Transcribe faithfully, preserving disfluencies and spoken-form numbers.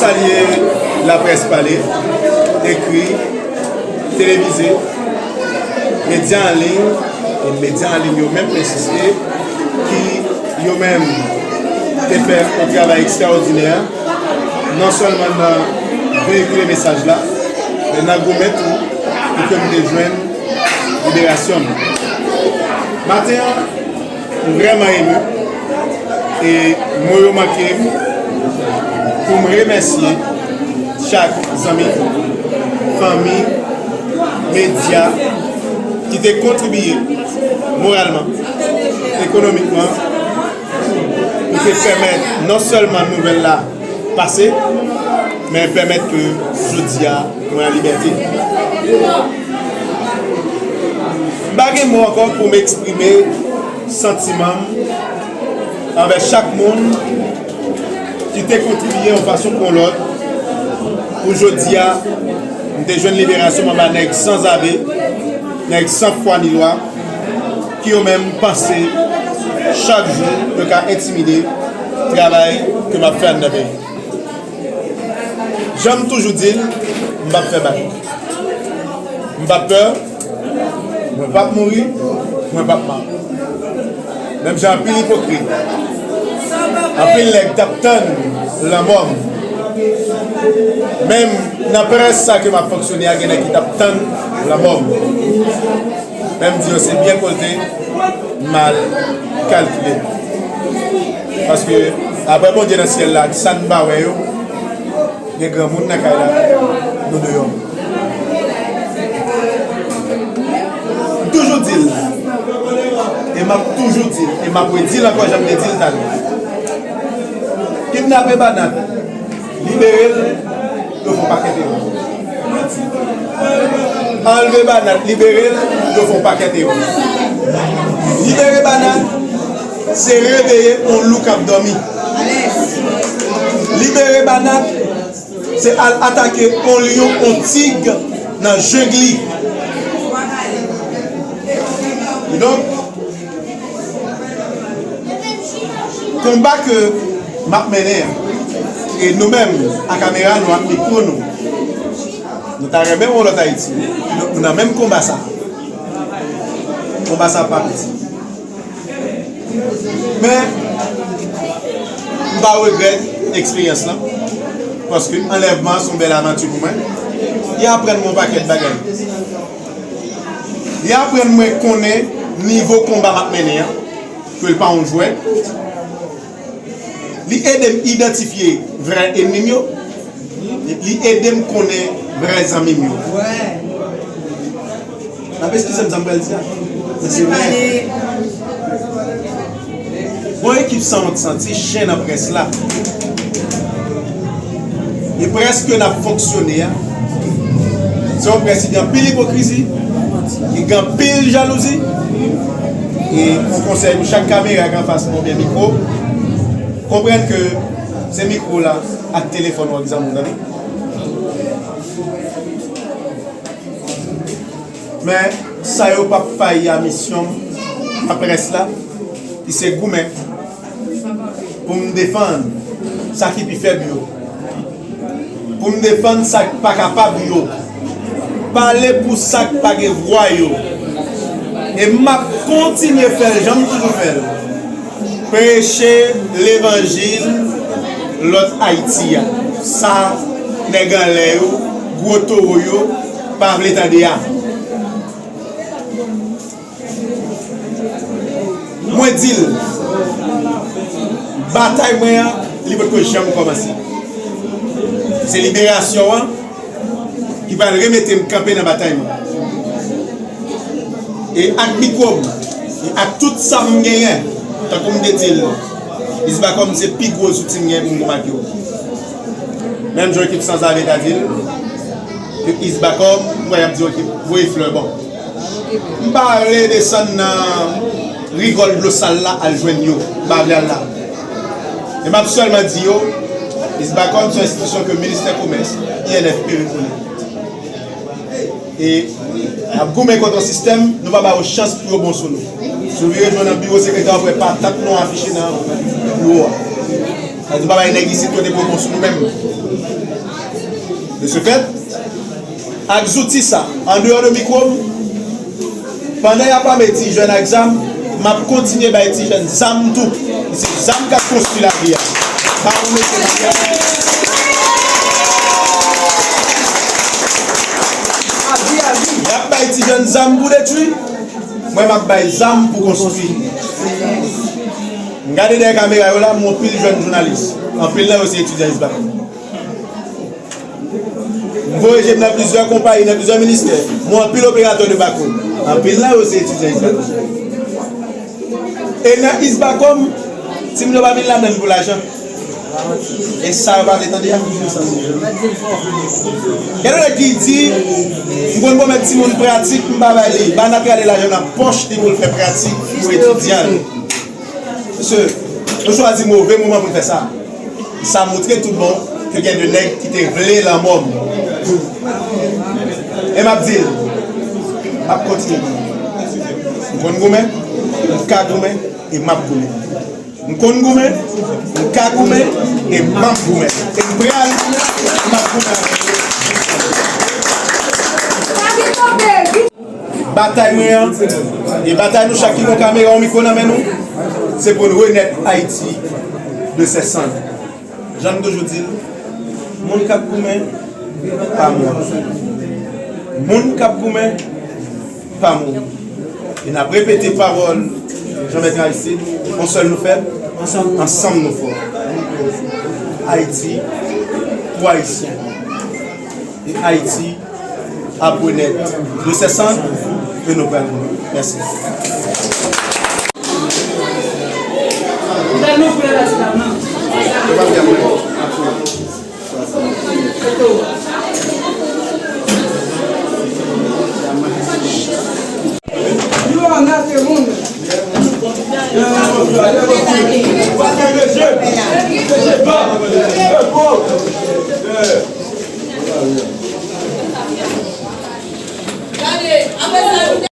Salye laprès pale, ekri, televize, medya an liy, e medya an liy yo menm, m ensiste, ki yo menm te fè yon travay ekstraòdinè, non sèlman nan veyikile mesaj la, men nan goumen tou pou ke m te jwenn liberasyon m. Maten an, m vrèman emi e mo yo manke m pou m remèsye chak zanmi, fanmi, medya ki te kontribiye moralman, ekonomikman, pou te pèmèt non sèlman nouvèl la pase, men pèmèt ke jodi a mwen an libète. M pa gen mo ankò pou m eksprime santiman m anvè chak moun ki te kontribiye yon fason pou yon lòt pou jodi a m te jwenn liberasyon m anba nèg sanzave, nèg san fwa ni lwa, ki yo menm panse chak jou yo ka entimide travay ke m ap fè anndan peyi. Jan m toujou di l, m p ap fè bak. M p ap pè, mwen p ap mouri, mwen p ap mò. Menm jan anpil ipokrit, anpil nèg t ap tann lanmò m. Menm nan près sa ke m ap fonksyone a, gen nèg ki t ap tann lanmò m. Men m di yo se byen kolte, mal kalkile. Paske apre Bondye nan syèl la, sa n pa wè yo, gen granmoun nan kay la, nou deyò. M toujou di l, e m ap toujou di l, e m ap redi l ankò jan m te di l talè. Kidnape Banat, libere l, yo fè yon pakèt erè. Anlve Banat, libere l, yo fè yon pakèt erè. Libere Banat, se reveye yon lou k ap dòmi. Libere Banat, se al atake yon lyon, yon tig nan jeng li. Kidonk, konba ke m ap mennen an, e nou menm, ak kamera nou, ak mikwo nou, nou ta renmen wè yon lòt Ayiti. Kidonk, nou nan menm konba sa. Konba sa pa piti. Men, m pa regrèt eksperyans lan, paske anlèvman an se yon bèl avanti pou mwen. Li aprann mwen yon pakèt bagay. Li aprann mwen konnen nivo konba m ap mennen an, ke l pa yon jwèt. Li ede m idantifye vrè ènmi m yo. Li ede m konnen vrè zanmi m yo. N ap eskize m sa m pral di a. Men se vre. Gon ekip sanwont santi chen nan près la. E près ke n ap fonksyone a, se yon près ki gen anpil ipokrizi, ki gen anpil jalouzi. E yon konsèy pou chak kamera ki anfas mwen oubyen mikwo, konprann ke se mikwo la ak telefòn w ak zam ou, tande. Men sa yo p ap fayi a misyon m nan près la, ki se goumen pou m defann sa ki pi fèb yo, pou m defann sa k pa kapab yo, pale pou sa k pa gen vwa yo. E m ap kontinye fè l jan m toujou fè l. Preche levanjil lòt Ayiti a. Sa nèg anlè yo, gwo towo yo, pa vle tande a. Mwen di l, batay mwen an, li potko janm kòmanse. Se liberasyon an ki pral remete m kanpe nan batay mwen. E ak mikwo m, e ak tout sa m genyen, tankou m te di l, Isbacom se pi gwo zouti m genyen pou m konbat yo. Menm jan ekip sanzave ta di l, ke Isbacom, m wè y ap di yo ki voye flè bon. M pa vle desann nan rigòl dlo sal la al jwenn yo. M pa vle al la. E m ap sèlman di yo, Isbacom se yon enstitisyon ke Ministè Komès, I N F P rekonèt. E n ap goumen kont yon sistèm, nou pa ba yo chans pou yo bon sou nou. Si w vire jwenn nan biwo sekretè, w ap wè patat nou afiche nan biwo a. Sa di pa bay nèg isit kote pou konstwi nou menm. De ce fait, ak zouti sa, andeyò de mikwo m, pandan y ap ame ti jèn ak zam, m ap kontinye bay ti jèn zam tou. Se zam k ap konstwi lavi a. Ba nou mesye maryaj. Y ap bay ti jèn zam pou detwi. Mwen, m ap bay zam pou konstwi. M gade dèyè kamera yo la, m wè anpil jèn jounalis. Anpil nan yo se etidyan ISBAC. M voye je m nan plizyè konpayi, nan plizyè ministè. M wè anpil operatè de backroom. Anpil nan yo se etidyan ISBAC. E nan ISBACOM, timoun yo pa vin ladann pou lajan. E sa yo pa vle tande a. Gen yon nèg ki di, m konn pwomèt timoun pratik, m pa bay li. Ba n ap rale lajan nan pòch li pou l fè pratik pou etidyan l. Mesye, nou chwazi move moman pou n fè sa. Sa montre tout bon ke gen de nèg ki te vle lanmò m. E m ap di l, m ap kontinye goumen. M konn goumen, m ka goumen, e m ap goumen. M konn goumen, m ka goumen, e m ap goumen. E m pral, m ap goumen. Batay mwen an, e batay nou chak ki gon kamera, yon mikwo nan men nou, se pou n renèt Ayiti de ses cendres. Jan m toujou di l, moun k ap goumen pa mouri. Moun k ap goumen pa mouri. E n ap repete pawòl Jean Bertrand Aristide, yon sèl nou fèb, ansanm nou fò. Ayiti pou Ayisyen. E Ayiti ap renèt de ses cendres e nou pral goumen. Mèsi.